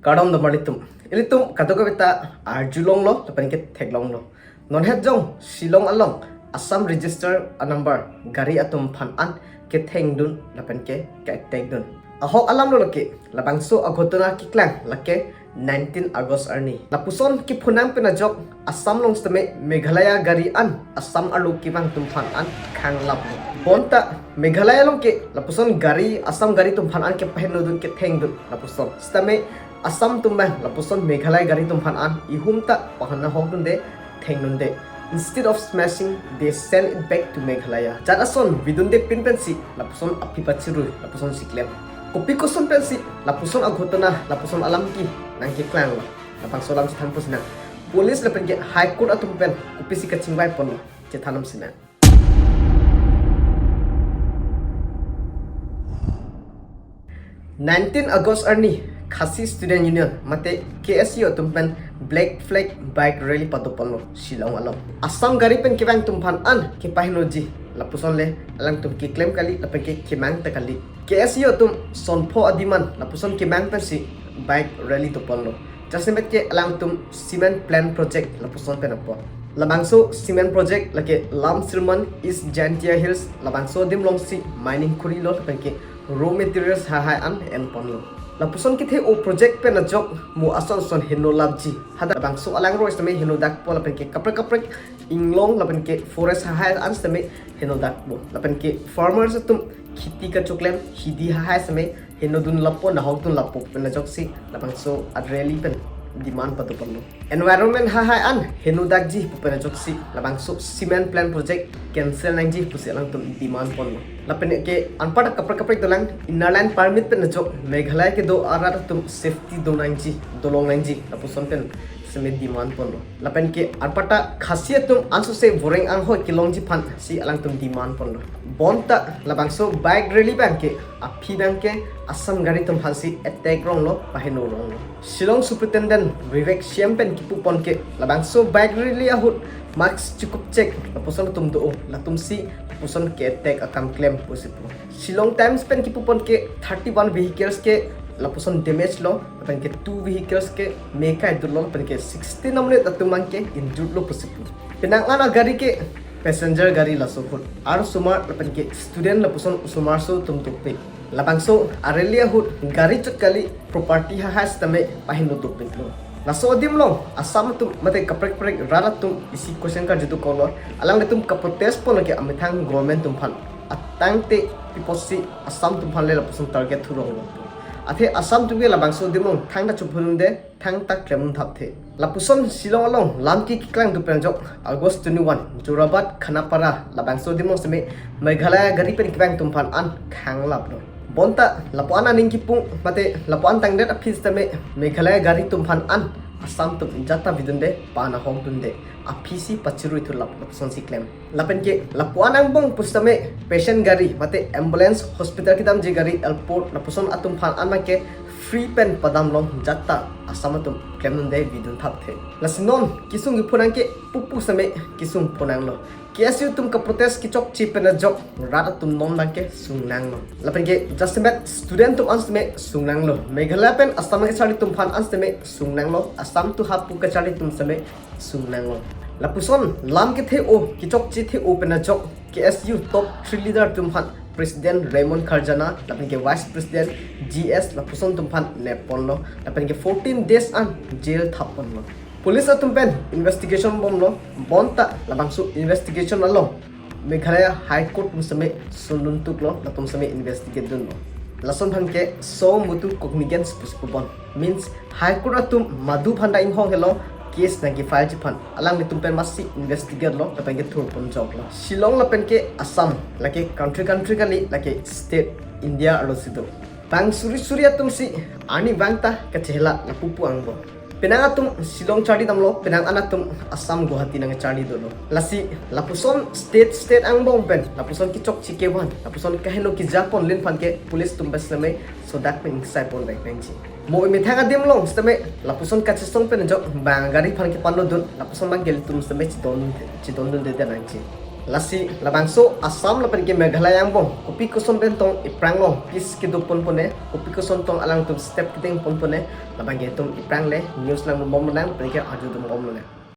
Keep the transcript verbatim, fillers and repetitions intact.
Kardom damar ilitum. Ilitum kadokave ta arjulonglo lapen ke theklonglo. Non het jong Shillong along Assam register a number gari atum aphan an kethengdun lapen ke ke-attack dun. Ahok alam lo lake, labangso aghotona keklang lake nineteen August arni. Lapuson kiphunang pen ajok Assam along sitame Meghalaya gari an Assam arlo kevang atum aphan an khanglap. Bonta Meghalaya along ke lapuson gari, Assam gari atum aphan an kepahenodun kethengdun lapuson. Sitame Assam atum abang lapuson Meghalaya gari atum aphan an ihum ta pahana hokdunde, thengnunde. Instead of smashing, they send it back to Meghalaya. Jat ason vidunde pin pensi lapuson aphi pachirui, lapuson si klem. Kopi koson pensi lapuson aghotona, lapuson alam ke nangkeklanglo, labangso alam si than pusi nang. Police lapen ke High Court atum pen kopisi kachingvai ponlo, chethan nang si nang. Nineteen August arni Khasi Student Union mate K S U atum pen Black Flag Bike Rally padoponlo Shillong along. Assam gari pen kevang atum aphan an kepahenoji, lapuson le alangtum keklem kali lapen ke kemang ta kali. K S U atum sonpho adim an lapuson kemang pensi bike rally doponlo. Jasemet ke alangtum cement plant project lapuson pen apot. Labangso cement project lake Lamsirman, East Jaintia Hills, labangso adim alongsi mining khuri lo lapen ke raw materials hahai an enponlo. Lapuson kethe-o project pen ajok mo ason ason heno lapji. Hadak labangso alangroi sitame henodakpo lapen ke kaprek kaprek inglong lapen ke forest hahai an sitame henodakpo. Lapen ke farmers atum kheti kachoklem hidi hahai sitame henodun lappo, nahokdun lappo pen ajoksi labangso a rally pen demand padoponlo. Environment hahai an henodakji pu pen ajoksi labangso cement plant project cancel nangji pusi alangtum demand ponlo. Lapen ke anparta kaprek kaprek dolang, Inner Line Permit pen ajok Meghalaya kedo arat atum safety do nangji, dolong nangji, lapuson pen sitame demand ponlo. Lapen ke anparta Khasi atum ansose voreng anghoi kelongji aphansi alangtum demand ponlo. Bonta labangso bike rally abang ke aphi abang ke Assam gari atum aphansi attack ronglo, paheno ronglo. Shillong Superintendent Vivek Shyam pen kipupon ke labangso bike rally ahut mask chikup chek lapuson atum do, latumsi lapuson ke-attack akam klem pusi pu. Shillong Times pen kipupon ke thirty-one vehicles ke lapuson damage lo, lapen ke two vehicles ke me kaidunlo, lapen ke sixteen amonit atum abang ke injured lo pusi pu. Penang an agari ke passenger gari laso ahut, ar osomar lapen ke student lapuson osomar aso atum dopik. Labangso a rally ahut gari chot kali, property hahai sitame paheno dopiklo. Laso adim along Assam atum mate kaprek kaprek rat atum isi question karju dokoklo. Alanglitum kaprotest pon ke amethang government atum aphan. Atangte pi apotsi Assam atum aphan le lapuson target thuronglo? Athe Assam atum ke labangso adim along thangta chopudunde, thangta klem thapthe. Lapuson Shillong along lam ke keklangdun pen ajok August twenty-one, Jorabat, Khanapara, labangso adim along sitame Meghalaya gari pen kevang atum aphan an khanglaplo. Bonta lapu-an aning kipung mate lapu-an tangdet aphi sitame Meghalaya gari atum aphan an Assam atum jat ta vidunde, pahana hokdunde, aphisi pachirui thulap, lapusonsi klem. Lapen ke lapu-an angbong pusitame patient gari mate ambulance, hospital kedamji gari, airport, lapuson atum aphan an abang ke free pen padam long, jat ta Assam atum klemdunde, vidun thapthe. Lasi non kesung kiphunang ke pupu sitame kesung phunanglo. K S U atum kaprotest kechokche pen ajok rat atum non abang ke sungnanglo. Lapen ke jasemet student atum an sitame sungnanglo. Meghalaya pen Assam kacharli atum aphan an sitame sungnanglo. Assam atum hapu kacharli atum sitame sungnanglo. Lapuson lam kethe-o, kechokche the-o pen ajok K S U top three leader atum aphan President Raymond Kharjana lapen ke Vice President G S, lapuson atum aphan nepponlo, lapen ke fourteen days an jail thapponlo. Police atum pen investigation bomlo, bonta labangso investigation along Meghalaya High Court atum sitame sundun tuklo, latum sitame investigate dunlo. Lason aphan ke suo motu cognizance pusi pubon. Means High Court atum madu aphan ta inghong helo case nangkefile ji aphan. Alanglitum pen masi investigate lo, lapen ke thurpon joklo. Shillong lapen ke Assam, lake country country kali, lake state India arlosi do. Bang suri suri atumsi arnivang ta kachehela lapu pu angbong. Penang atum Shillong charli damlo, penang an atum Assam Guwahati nangcharli dolo. Lasi lapuson state state angbong pen lapuson kechokche kevan, lapuson kaheno keja ponlin aphan ke police atum pen sitame sodak pen ingsaipon vek nangji. Mo emethang adim along sitame lapuson kachesong pen ajok bang gari aphan kepanlodun, lapuson abang ke ilitum sitame chedon, chedondunde nangji. Lasi labangso Assam lapen ke Meghalaya angbong kopi koson pen tong iprang long, peace kedo ponpone, kopi koson tong alangtum step kedeng ponpone, labang ke itum iprang le news langdun bom lang, pen ke arjudun bom lang.